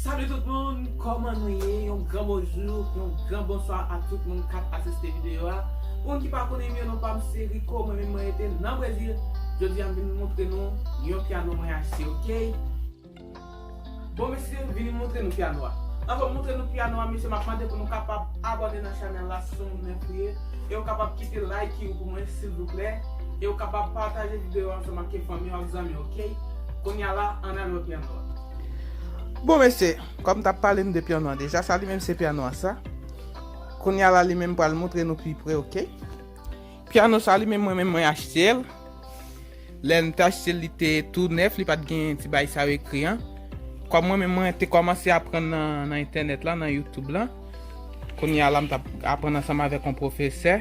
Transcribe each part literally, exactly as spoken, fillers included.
Salut tout moun, kòman nou ye? Yon gran bonjou, yon gran bonswa a tout moun k ap asiste videyo a. Pou moun ki pa konnen m, yo, non pa m se Rico, mwen menm mwen rete nan Brezil. Jodi a m vin montre nou yon pyano mwen achte, oke? Bon mesye, vini montre nou pyano a. Anvan m montre nou pyano a, mesye, m ap mande pou nou kapab abòne nan chanèl la si se yon moun nèf ou ye. E ou kapab kite like ou pou mwen, silvouplè. E ou kapab pataje videyo a ansanm ak fanmi w ak zanmi w, oke? Kounye a la, ann al wè pyano a. Bon mesye, kòm m t ap pale n de pyano a deja, sa li menm se pyano a sa. Kounye a la, li menm pral montre nou pi pre, oke? Pyano sa li menm, mwen menm mwen achte l. Lè m te achte l, li te tou nèf, li pa t gen ti bagay sa yo ekri an. Kòm mwen menm mwen te kòmanse aprann nan, nan entènèt la, nan YouTube la. Kounye a la, m t ap aprann ansanm avèk yon pwofesè.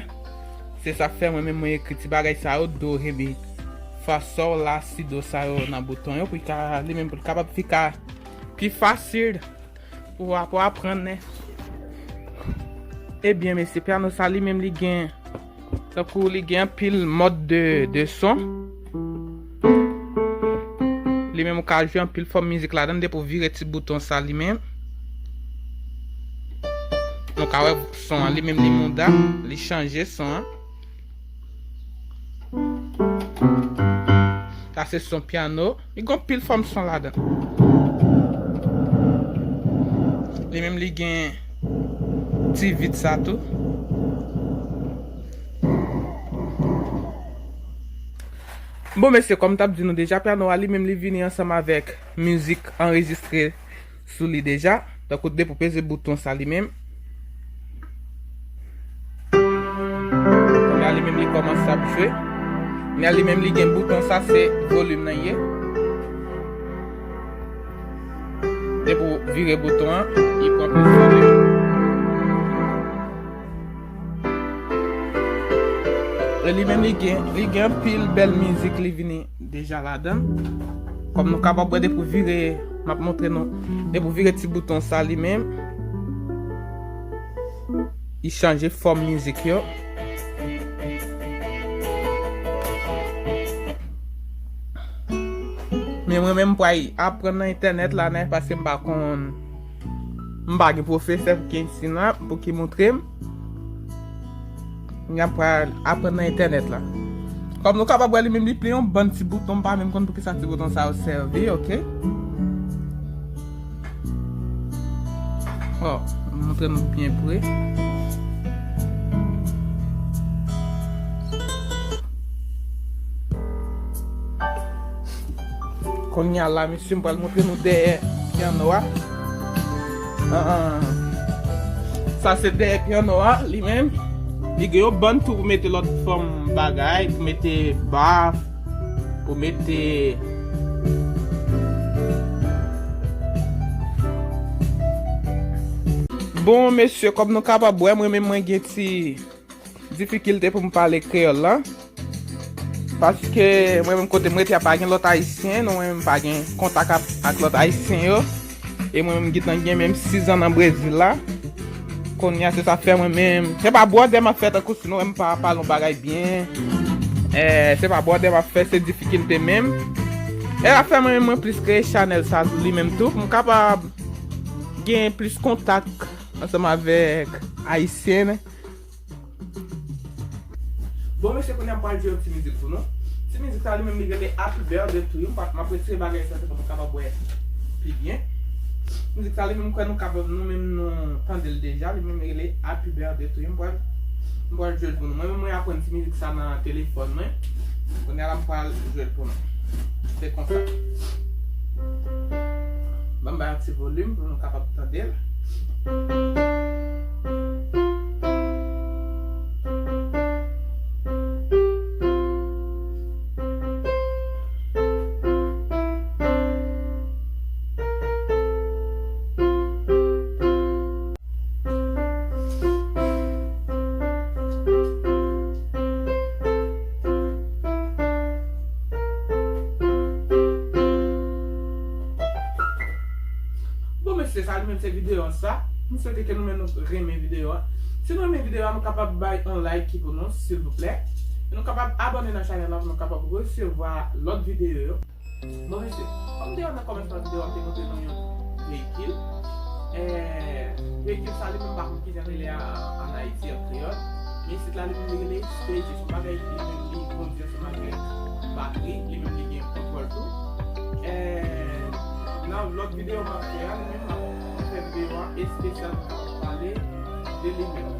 Se sa k fè mwen menm mwen ekri ti bagay sa yo, do, re, mi, fa, sòl, la, si, do sa yo nan bouton yo, pou l ka, li menm pou l kapab fika pi fasil pou, pou aprann, men. Ebyen, mesye, pyano sa li menm li gen, tankou li gen anpil mòd de, de son. Li menm ou ka jwe anpil fòm mizik ladan l depi w vire ti bouton sa li menm. Nou ka wè son an, li menm li mouda, li chanje son an. Sa se son pyano. Li gen anpil fòm son ladan. Li menm li gen ti vit sa tou. Bon, mesye, kòm m t ap di nou deja, pyano a li menm li vini ansanm avèk mizik anrejistre sou li deja. Tankou depi w peze bouton sa li menm. Kounye a li menm li kòmanse ap jwe. Kounye a li menm li gen bouton sa, se volim nan ye. Depi w vire bouton an, li pran plis volim. E li menm li gen, li gen anpil bèl mizik li vini deja ladan l. Kòm nou kapab wè depi w vire, m ap montre nou, depi w vire ti bouton sa li menm, li chanje fòm mizik yo. Men mwen menm m pral aprann nan entènèt la, men paske m pa konn, m pa gen pwofesè pou ki ensinyan, pou ki montre m. M ap pral aprann nan entènèt la. Kòm nou kapab wè, li menm li plen yon bann ti bouton, m pa menm konn pou ki sa ti bouton sa yo sèvi, oke? Bon, m montre nou byen pre. Kounye a la, mesye, m pral montre nou dèyè pyano a. Ah, ah. Sa se dèyè pyano a, li menm. Li gen yon bann tou pou mete lòt fòm bagay, pou mete ba, pou mete. Bon, mesye, kòm nou kapab wè, mwen menm mwen gen ti difikilte pou m pale kreyòl la. Paske mwen menm kote m rete a pa gen lòt ayisyen, nou menm pa gen kontak ak, ak lòt ayisyen yo. E mwen menm m gentan gen menm sis zan nan Brezil la. Kounye a se sa fè mwen menm, se pa bwòdè m ap fè tankou si nou wè m pa pale yon bagay byen. Eh, se pa bwòdè m ap fè, se difikilte menm. E sa fè mwen menm mwen plis kreye chanèl sa li menm tou, pou m kapab gen plis kontak ansanm avèk ayisyen. Bon, mesye, kounye a m pral jwe yon ti mizik pou nou. Ti mizik sa li menm li rele Happy Birthday to You. M pa, m ap retire bagay sa, se pou nou kapab wè pi byen. Mizik sa li menm, m kwè nou kapab, nou menm nou tande l deja. Li menm li rele Happy Birthday to You. M pral M pral jwe l pou nou. Mwen menm, mwen aprann ti mizik sa nan telefòn mwen. Kounye a la, m pral jwe l pou nou. Se konsa. Ban m bay yon ti volim pou nou kapab tande l. Bon, mesye, sa li menm se videyo an sa. M swete ke nou menm nou renmen videyo an. Si nou renmen videyo an, nou kapab bay yon like ki pou nou, silvouplè. E nou kapab abòne nan chanèl la pou nou kapab resevwa lòt videyo yo. Bon, mesye, kòm deyò nan kòmansman videyo a, m te montre nou yon veyikil. Eh, veyikil sa li menm, m pa konn kijan rele a, ann Ayiti an kreyòl. Men isit la, li menm li rele stage. Se yon bagay li menm li kondui, se yon bagay batri. Li menm li gen kontwòl tou. Eh, nan lòt videyo m ap fè a, li menm m ap fè videyo a espesyal pou m kapab pale de li menm.